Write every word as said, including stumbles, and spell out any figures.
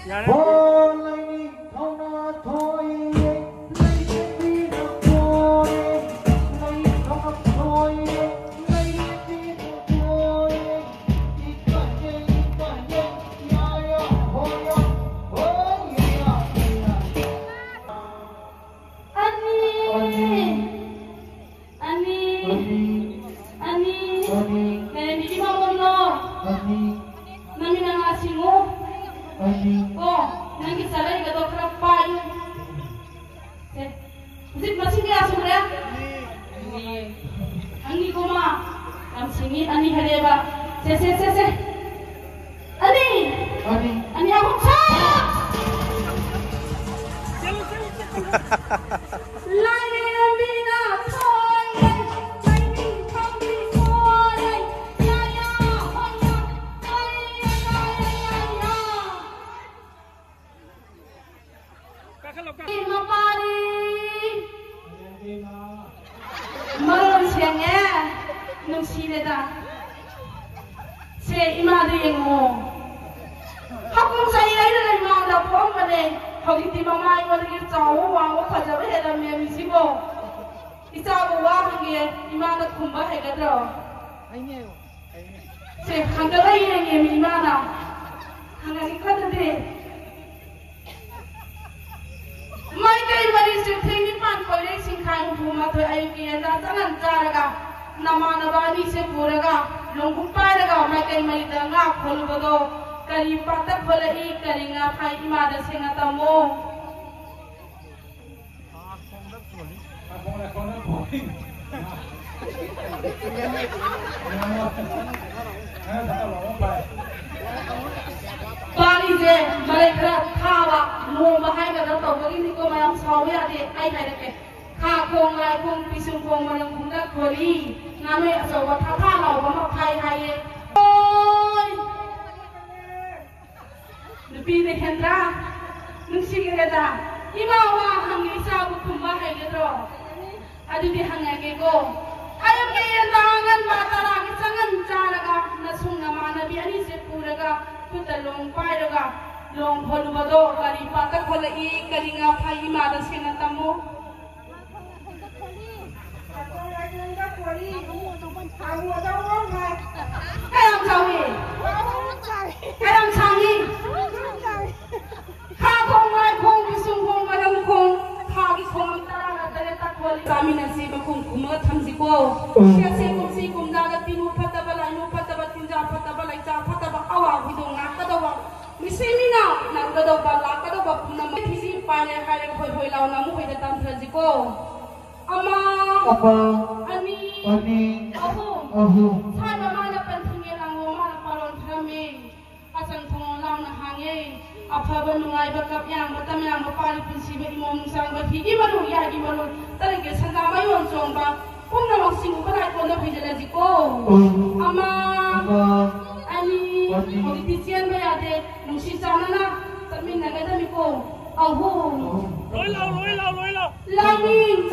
ꯌꯥꯔꯦ꯫ ꯍꯣ, ꯂꯩꯅꯤꯡꯊꯧꯅ ꯊꯣꯏꯌꯦ, ꯂꯩꯅꯤꯡꯕꯤꯅ ꯊꯣꯏꯌꯦ, ꯂꯩꯅꯤꯡꯊꯧꯅ ꯊꯣꯏꯌꯦ, ꯂꯩꯅꯤꯡꯕꯤꯅ ꯊꯣꯏꯌꯦ꯫ ꯏꯀꯥꯏꯌꯦ, ꯏꯀꯥꯏꯌꯦ, ꯌꯥ, ꯌꯥ, ꯍꯣ, ꯌꯥ, ꯍꯣ, ꯌꯥ, ꯌꯥ, ꯌꯥ꯫ ꯑꯅꯤ꯫ ꯑꯅꯤ꯫ ꯑꯅꯤ꯫ ꯑꯅꯤ꯫ ꯑꯅꯤ꯫ ꯑꯅꯤ꯫ ꯂꯩꯔꯝꯃꯤꯒꯤ ꯃꯃꯣꯟꯅꯣ꯫ ꯑꯅꯤ꯫ ꯅꯪꯒꯤ ꯅꯉꯥ ꯁꯤꯡꯉꯨ꯫ ꯑꯅꯤ꯫ ꯀꯣ, ꯅꯪꯒꯤ ꯆꯥꯂꯩꯒꯗꯣ ꯈꯔ ꯄꯥꯏꯌꯨ꯫ ꯁꯦ꯫ ꯍꯧꯖꯤꯛ ꯃꯁꯤꯡ ꯀꯌꯥ ꯁꯨꯔꯦ? ꯑꯅꯤ꯫ ꯑꯅꯤꯀꯣ ꯃꯥ꯫ ꯌꯥꯝ ꯁꯤꯡꯉꯤ, ꯑꯅꯤ ꯍꯥꯏꯔꯛꯑꯦꯕ꯫ ꯁꯦ, ꯁꯦ, ꯁꯦ, ꯁꯦ꯫ ꯑꯅꯤ꯫ ꯑꯅꯤ꯫ ꯑꯅꯤ ꯑꯍꯨꯝ ꯁꯥ! ꯂꯥꯏꯔꯦꯝꯕꯤꯅ ꯁꯣꯏꯔꯦ, ꯂꯥꯏꯅꯤꯡꯊꯧꯒꯤ ꯁꯣꯏꯔꯦ, ꯌꯥ, ꯌꯥ, ꯍꯣꯏ, ꯌꯥ, ꯌꯥ, ꯌꯥ, ꯌꯥ, ꯌꯥ, ꯌꯥ꯫ ꯃꯄꯥꯅꯤ꯫ ꯃꯔꯣꯟ ꯁꯦꯡꯉꯦ, ꯅꯨꯡꯁꯤꯔꯦꯗ꯫ ꯁꯦ, ꯏꯃꯥꯗ ꯌꯦꯡꯉꯣ꯫ ꯍꯀꯨꯝ ꯆꯍꯤ ꯑꯩꯅ ꯏꯃꯥꯗ ꯄꯣꯛꯑꯝꯕꯅꯦ꯫ ꯍꯧꯖꯤꯛꯇꯤ ꯃꯃꯥ ꯑꯩꯉꯣꯟꯗꯒꯤ ꯆꯥꯎꯕ, ꯋꯥꯡꯕ, ꯐꯖꯕ ꯍꯦꯜꯂꯝꯃꯦ ꯃꯤꯁꯤꯕꯣ꯫ ꯏꯆꯥꯕꯨ ꯋꯥ ꯍꯪꯒꯦ, ꯏꯃꯥꯅ ꯈꯨꯝꯕ ꯍꯩꯒꯗ꯭ꯔꯣ? ꯁꯦ, ꯍꯪꯒꯠꯂ ꯌꯦꯡꯉꯦ ꯏꯃꯥꯅ꯫ ꯍꯪꯉꯒꯦ ꯈꯜꯂꯨꯗꯦ꯫ ꯃꯥꯏꯀꯩ ꯃꯔꯤꯁꯦ ꯊꯦꯡ ꯅꯤꯄꯥꯟ ꯀꯣꯏꯔꯦ ꯁꯤꯡꯈꯥꯏ ꯍꯨꯝꯐꯨ ꯃꯥꯊꯣꯏ ꯑꯌꯨꯛꯀꯤ ꯌꯦꯟꯖꯥꯡ ꯆꯅꯝ ꯆꯥꯔꯒ ꯅꯃꯥꯟꯅꯕ ꯑꯅꯤꯁꯦ ꯄꯨꯔꯒ ꯂꯣꯡꯍꯨꯞ ꯄꯥꯏꯔꯒ ꯃꯥꯏꯀꯩ ꯃꯔꯤꯗ ꯉꯥ ꯈꯣꯜꯂꯨꯕꯗꯣ ꯀꯔꯤ ꯄꯥꯠꯇ ꯈꯣꯜꯂꯛꯏ, ꯀꯔꯤ ꯉꯥ ꯐꯥꯏ, ꯏꯃꯥꯗ ꯁꯦꯡꯅ ꯇꯝꯃꯣ꯫ ꯄꯥꯔꯤꯁꯦ ꯃꯔꯩ ꯈꯔ ꯊꯥꯕ, ꯅꯣꯝꯕ ꯍꯥꯏꯒꯗ꯭ꯔꯥ ꯇꯧꯕꯒꯤꯅꯤꯀꯣ, ꯃꯌꯥꯝ ꯁꯥꯎꯕ ꯌꯥꯗꯦ꯫ ꯑꯩ ꯍꯥꯏꯔꯛꯀꯦ꯫ ꯈꯥ ꯈꯣꯡ, ꯂꯥꯏ ꯈꯣꯡ, ꯄꯤꯁꯨꯝ ꯈꯣꯡ, ꯃꯔꯪ ꯈꯣꯡꯗ ꯈꯣꯜꯂꯤ, ꯉꯥꯅꯨ ꯑꯆꯧꯕ ꯊꯥ ꯊꯥ ꯂꯥꯎꯕ ꯑꯃ ꯐꯥꯏ ꯍꯥꯏꯌꯦ꯫ ꯑꯣꯏ! ꯅꯨꯄꯤꯅ ꯍꯦꯟꯗ꯭ꯔꯥ? ꯅꯨꯡꯁꯤꯈ꯭ꯔꯦꯗ꯫ ꯏꯃꯥ ꯋꯥ ꯍꯪꯉꯤ, ꯏꯆꯥꯕꯨ ꯈꯨꯝꯕ ꯍꯩꯒꯗ꯭ꯔꯣ? ꯑꯗꯨꯗꯤ ꯍꯪꯉꯒꯦꯀꯣ꯫ ꯑꯌꯨꯛꯀꯤ ꯌꯦꯟꯗꯥ ꯑꯉꯟꯕ ꯇꯔꯥꯒꯤ ꯆꯉꯟ ꯆꯥꯔꯒ, ꯅꯁꯨꯡ ꯅꯃꯥꯟꯅꯕꯤ ꯑꯅꯤꯁꯦ ꯄꯨꯔꯒ, ꯈꯨꯠꯇ ꯂꯣꯡ ꯄꯥꯏꯔꯒ, ꯂꯣꯡ ꯈꯣꯜꯂꯨꯕꯗꯣ ꯀꯔꯤ ꯄꯥꯠꯇ ꯈꯣꯜꯂꯛꯏ, ꯀꯔꯤ ꯉꯥ ꯐꯥꯏ, ꯏꯃꯥꯗ ꯁꯦꯡꯅ ꯇꯝꯃꯨ꯫ ꯀꯌꯥꯝ ꯆꯥꯎꯏ? ꯀꯌꯥꯝ ꯁꯥꯡꯏ? ꯈꯥ ꯈꯣꯡ, ꯉꯥꯏ ꯈꯣꯡ, ꯄꯤꯁꯨꯝ ꯈꯣꯡ, ꯃꯔꯝ ꯈꯣꯡ, ꯊꯥꯒꯤ ꯈꯣꯡ ꯇꯔꯥꯒ ꯇꯔꯦꯠꯇ ꯈꯣꯜꯂꯤ꯫ ꯆꯥꯃꯤꯟꯅꯁꯤ, ꯃꯈꯣꯡ ꯈꯨꯝꯃꯒ ꯊꯝꯁꯤꯀꯣ꯫ ꯎꯝ꯫ ꯁꯦꯁꯦ ꯀꯨꯝꯁꯤ ꯀꯨꯝꯖꯥꯒ ꯇꯤꯟꯅꯨ ꯐꯠꯇꯕ, ꯂꯥꯏꯅꯨ ꯐꯠꯇꯕ, ꯇꯤꯟꯖꯥ ꯐꯠꯇꯕ, ꯂꯩꯆꯥ ꯐꯠꯇꯕ, ꯑꯋꯥ ꯍꯨꯏꯗꯣꯡ ꯉꯥꯛꯀꯗꯧꯕ꯫ ꯃꯤꯁꯤ ꯃꯤꯅ ꯅꯪꯒꯗꯧꯕ, ꯂꯥꯛꯀꯗꯧꯕ ꯄꯨꯝꯅꯃꯛ ꯐꯤꯖꯤ ꯄꯥꯏꯔꯦ ꯍꯥꯏꯔꯒ ꯍꯣꯏ ꯍꯣꯏ ꯂꯥꯎꯅ ꯑꯃꯨꯛ ꯍꯣꯏꯗ ꯇꯝꯊꯔꯁꯤꯀꯣ꯫ ꯑꯃ, ꯑꯃ, ꯑꯅꯤ, ꯑꯅꯤ, ꯑꯍꯨꯝ꯫ ꯑꯍꯨꯝ꯫ ꯁꯥꯏꯕ ꯃꯥꯅ ꯄꯟꯊꯤꯡꯉꯦ ꯂꯥꯡꯉꯣ ꯃꯥꯅ ꯄꯥꯂꯣꯟ ꯊꯔꯝꯃꯦ꯫ ꯑꯆꯪ ꯊꯣꯡ ꯂꯥꯎꯅ ꯍꯥꯡꯉꯦ꯫ ꯑꯐꯕ ꯅꯨꯡꯉꯥꯏꯕ ꯀꯞ ꯌꯥꯡꯕ ꯇꯝ ꯌꯥꯡꯕ ꯄꯥꯜꯂꯤ ꯄꯨꯟꯁꯤꯕ ꯏꯃꯣꯝ ꯅꯨꯡꯁꯥꯡꯕ ꯍꯤꯒꯤ ꯃꯔꯨ ꯌꯥꯒꯤ ꯃꯔꯨ ꯇꯔꯦꯠꯀꯤ ꯁꯟꯖꯥ ꯃꯌꯣꯟ ꯆꯣꯡꯕ ꯄꯨꯝꯅꯃꯛꯁꯤꯡ ꯎꯕ ꯂꯥꯏꯀꯣꯟꯗ ꯐꯩꯖꯤꯜꯂꯁꯤꯀꯣ꯫ ꯎꯝ꯫ ꯑꯃ, ꯑꯃ, ꯑꯅꯤ, ꯑꯅꯤ꯫ ꯍꯧꯖꯤꯛꯇꯤ ꯆꯦꯟꯕ ꯌꯥꯗꯦ꯫ ꯅꯨꯡꯁꯤ ꯆꯥꯟꯅꯅ ꯆꯠꯃꯤꯟꯅꯒꯗꯕꯅꯤꯀꯣ꯫ ꯑꯍꯨꯝ꯫ ꯂꯣꯏ ꯂꯥꯎ, ꯂꯣꯏ ꯂꯥꯎ, ꯂꯣꯏ ꯂꯥꯎ꯫ ꯂꯥꯏꯅꯤꯡ